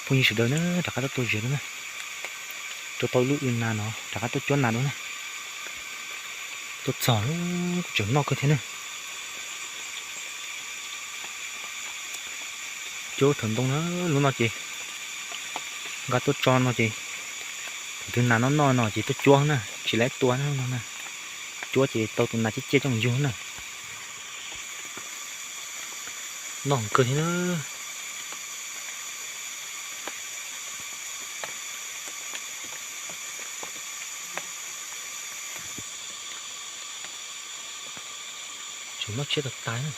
Phooj ywg sawv daws na, rov qab tuaj tuaj zes dua na, tuaj tau lub w nas no rov qab tuaj cuab nas dua na. Tuaj txog kuj tseem noj kawg thiab na. Cuab thaum ntoo na, lub no ces nqa tuaj tso no ces, thaum twg nas noj noj no ces tuaj cuab na, tsis lawv tua na no na. Cuab ces tau tus nas ciaj ciaj coj mus yug na. Noj kawg thiab na. Tseem noj tshiab tag tag na.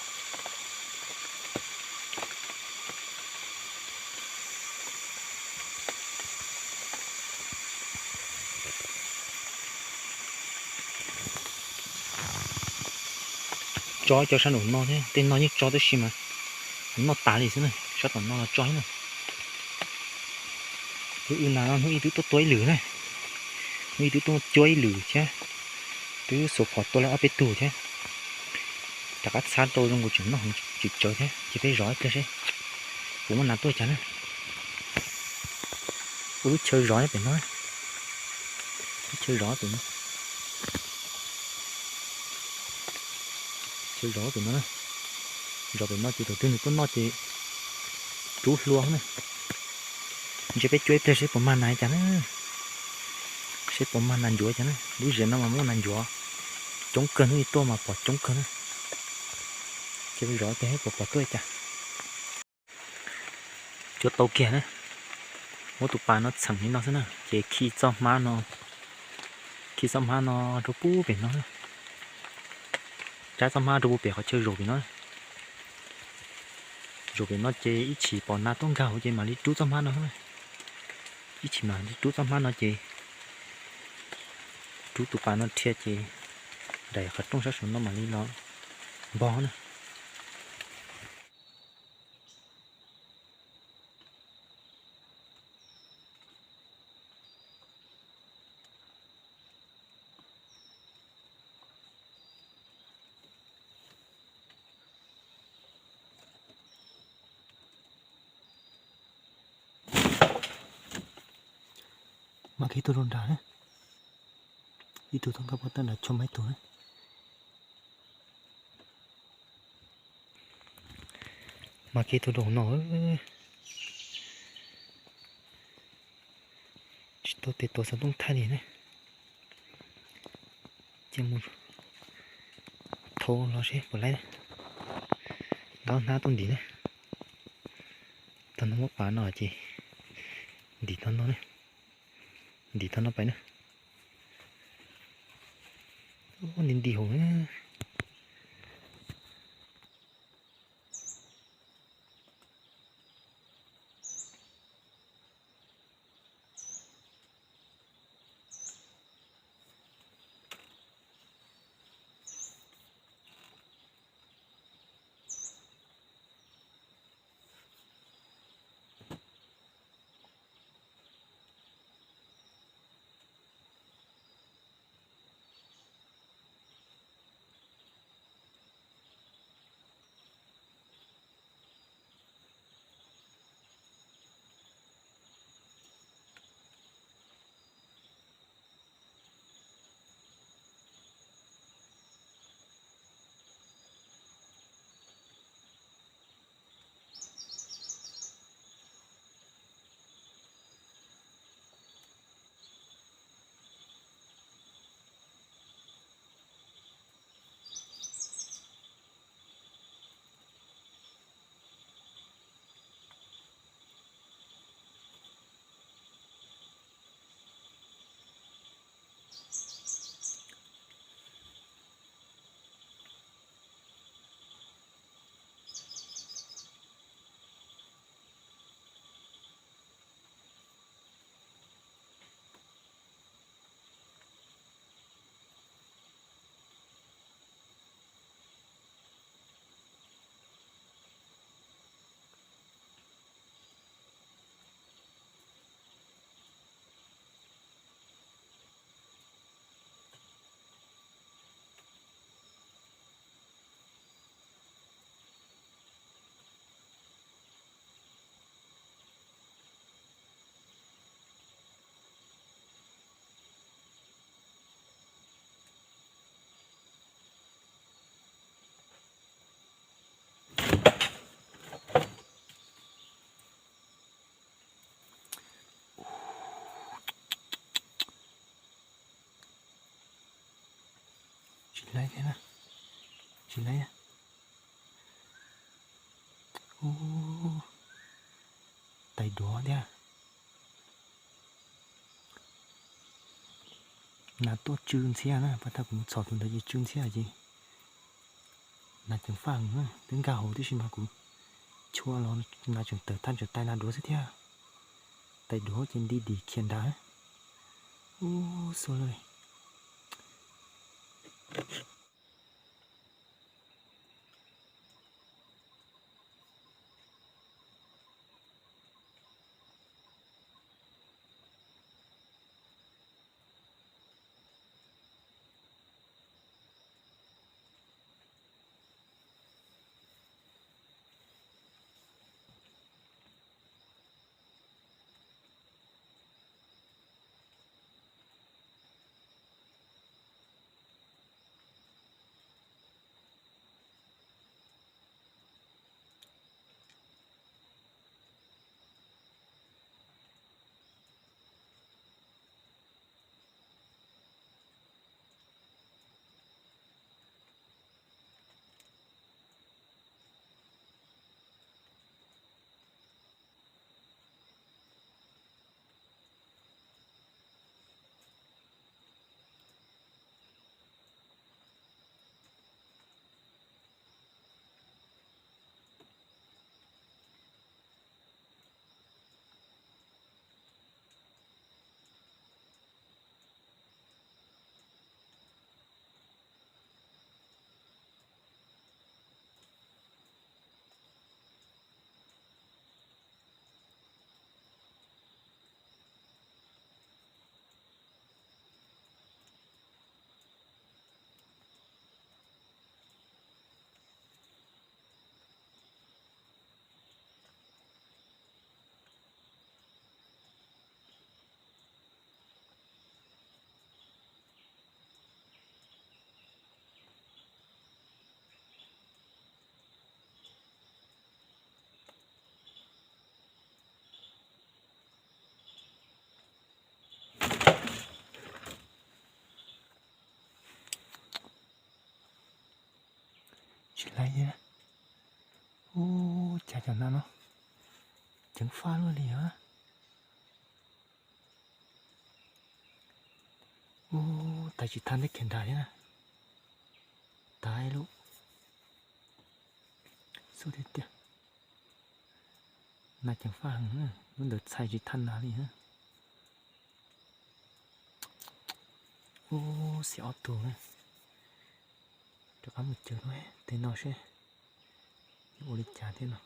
Tso cov sab nraum no thiab, tej no yeej tso tab sis mas nws noj tas li xwb na, sab tom no los tso thiab na. Lub w nas no hnub ib twb tuaj tua ib lwm na, hnub ib twb tuaj cuab ib lwm thiab, twb xuas phom tua lawm ob peb tug thiab. Rov qab txhab tau zoo nkaus tseem noj heev tsis tsawg thiab, ces peb zov ib pliag seb puas muaj nas tuaj cas na. Ua lub chaw zov pem no, lub chaw zov pem no, chaw zov pem no, zov pem no ces thaum twg nws tuaj noj ces rub hlua na. Ntshe peb cuab ib pliag seb puas mag nas cas na, seb puas mag nas ncuav cas na. Lub zes no mas muaj nas ncuav coob kawg, hnub ib tuaj mas pom coob kawg na. Ces peb zov ib pliag seb puas pom tuaj cas. Cuab tau kiag na, muab tus pas no txheem li no xwb na, ces khi txoj hmab no, khi txoj hmab no rau pub pem no na. Cab txoj hmab rau pub pem qhov chaw zaum pem no. Zaum pem no ces ib chim pom nas tuaj nkag hauv ces mam li rub txoj hmab no na. Ib chim mam li rub txoj hmab no ces rub tus pas no rhia ces daim qhov rooj sab saum no mam li los npog na. Mas kiag tus rau nram na, ib tug tau nkag puag ta nram tshua mas ib tug na. Mas kiag tus rau no, tsis tau tes tua xov tooj thaij li na. Cia mus thau los seb puas laib. Nqa hnab tuaj ntim na. Tag no muab pas no ces ntim tag no na. Ntim tag no pais na. Nti nti hauv na. Tsis laib thiab na, tsis laib. Ub, tais duav thiab. Nas tuaj tsw ntxhiab na, pab tag kuv mus txhom tus ntawd ces tsw ntxhiab ces nas ceev faj heev na, twb nkag hauv tib si mas kuv chua los nas tseem tawm thaj ntawm tais nas duav xwb thiab. Tais duav ces nti dim khiav nrad. Ub xua lawm. Tsis laib thiab. Ub, cas cov nas no ceev faj luaj li os. Ub, tais tsis thaj nteb khiav nrad thiab na. Tais lub xub tiag tiag. Nas ceev faj heev na, lub ntawd txhais tsis thaj nas li na. Ub, xiam ob tug na. Rov qab mus caw tej no seb yuav ua li cas thiab no.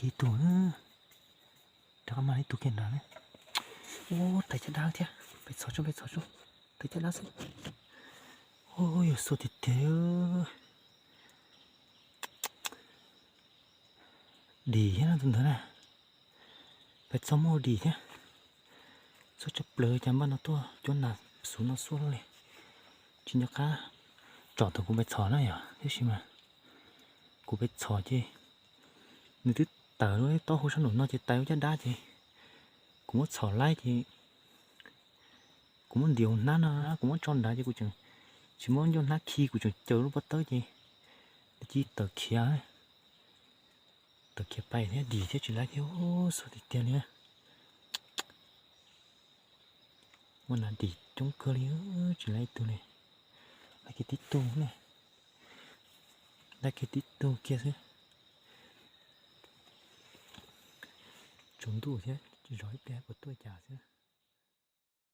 Ib tug, rov qab mag ib tug kiag nrad na. Ua, tais caj dab thiab, peb txhom tso, peb txhom tso, tais caj dab xwb. Ua, yog xuaj tiag tiag. Dim thiab no tus ntawd na. Peb txhob muab dim thiab. Txhob tso plaws cas npaj no tuaj cuab nas xuv no xuab li. Tsis nco qab tsom thaum kuv peb txhom na yom, tiam sis mas kuv peb txhom ces nws twb tawm lub taub hau sab nraum no ces tais lub caj dab ces kuv muab txhom laib ces kuv muab ntim hauv hnab no, kuv muab tso nrad ces kuv tseem tsis muab ncauj hnab khi, kuv tseem caws lub pob tawb ces nws cia li tawm khiav, tawm khiav pais thiab dim thiab tsis laib thiab, xuaj tiag tiag li. Muaj nas dim coob kawg li, tsis laib ib tug li. Laib kiag tib tug ne, laib kiag tib tug kiag xwb. Tsaus ntuj thiab, zov ib pliag puas tuaj cas xwb.